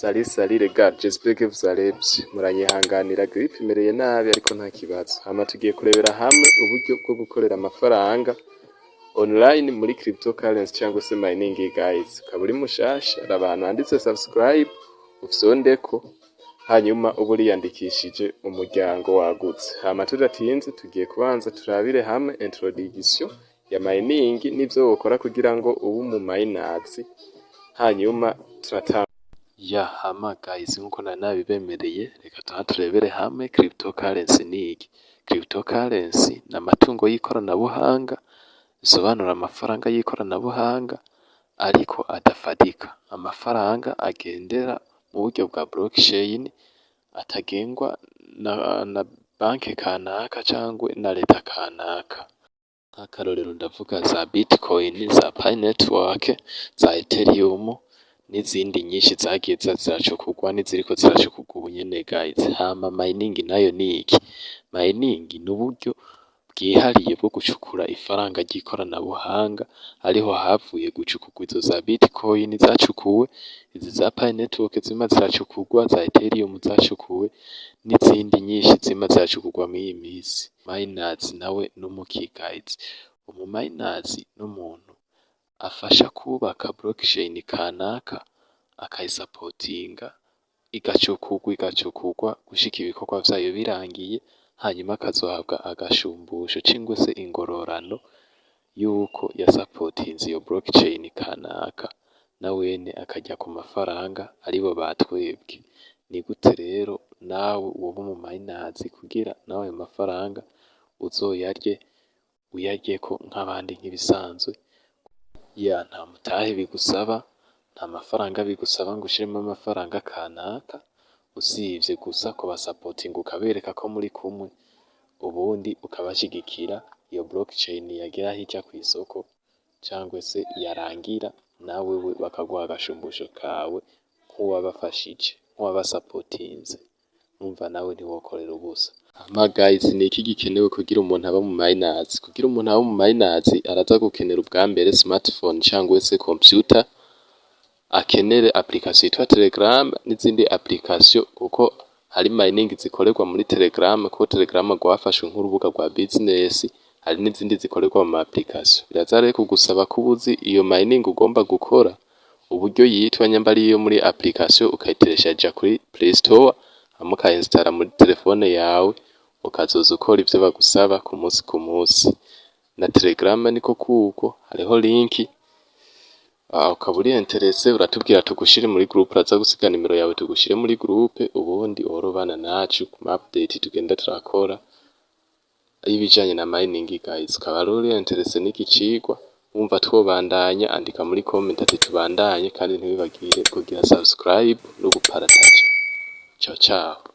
Salut salut les gars, j'espère que vous allez bien. Muranyihanganira, grippe imereye nabi, ariko nta kibazo. Hama tugiye kurebera hamwe uburyo bwo gukorera amafaranga online muri cryptocurrency cyangwa se mining, guys. Ukaba uri mushasha, raba ahantu handitse subscribe, ufyondeko, hanyuma uba uriyandikishije mu muryango wagutse. Hama tudatinze, tugiye kubanza turabire hamwe introduction ya mining n'ivyo wokora kugira ngo ube umu miners, hanyuma turatanga ya. Hama guys, nkuko nari nabibemereye, reka tuba turebere hamwe cryptocurrency ni iki. Cryptocurrency ni amatungo y'ikoranabuhanga, bisobanura amafaranga y'ikoranabuhanga ariko adafatika, amafaranga agendera mu buryo bwa blockchain, atagengwa na banki kanaka cangwa na leta kanaka. Nk'akarorero ndavuga za Bitcoin, za Pi Network, za Ethereum n'izindi nyinshi zagiye ziracukurwa n'iziriko ziracukurwa ubu nyene, guys. Hama mining nayo ni iki? Mining ni uburyo bwihariye bwo gucukura ifaranga ry'ikoranabuhanga, ariho havuye gucukurwa izo za Bitcoin zacukuwe, izi za Pi Network zirimo ziracukurwa, za Ethereum zacukuwe n'izindi nyinshi zirimo ziracukurwa mw'iyi misi. Miners nawe n'umuki, guys? Umu miners n'umuntu afasha kubaka blockchain kanaka, akayisapotinga, igacukurwa, igacukurwa gushika ibikorwa vyayo birangiye, hanyuma akazohabwa agashumbusho cingwe se ingororano yuko yasapotinze iyo blockchain kanaka, nawene akarya ku mafaranga, aribo batwebwe. Ni gute rero nawe woba umu miners kugira nawe ayo mafaranga uzoyarye, uyaryeko nk'abandi nk'ibisanzwe? Ya, nta mutahe bigusaba, nta mafaranga bigusaba ngo ushiremo amafaranga kanaka, usivye gusa kubasapotinga, ukabereka ko muri kumwe, ubundi ukabashigikira. Iyo blockchain yagera aho ija kw'isoko cangwe se yarangira, nawewe bakaguha agashumbusho kawe nk'uwabafashije, nk'uwabasapotinze. Urumva nawe ntiwokorera ubusa. Hama guys, ni iki gikenewe kugira umuntu abe umu miners? Kugira umuntu abe umu miners, araza gukenera ubwa mbere smartphone cangwe se computer, akenere application yitwa Telegram n'izindi application, kuko hari mining zikorerwa muri Telegram, kuko Telegram rwafashwe nk'urubuga rwa business. Hari n'izindi zikorerwa mu ma application. Biraza rero kugusaba ko uba uzi iyo mining ugomba gukora uburyo yitwa, nyamba ari iyo muri application, ukayitereshaja kuri Play Store, hama ukayinsitara muri telefone yawe, ukazoza ukora ivyo bagusaba ku musi ku musi. Na Telegram niko kuko hariho link. Ukaba uri intéressé, uratubwira tugushire muri groupe. Uraza gusiga nimero yawe, tugushire muri groupe, ubundi uhore ubana nacu ku ma update tugenda turakora y'ibijanye na mining, guys. Ukaba rero uri intéressé n'iki cigwa, wumva twobandanya, andika muri comment ati "Tubandanye", kandi ntiwibagire kugira subscribe no guparataja. Ciao ciao.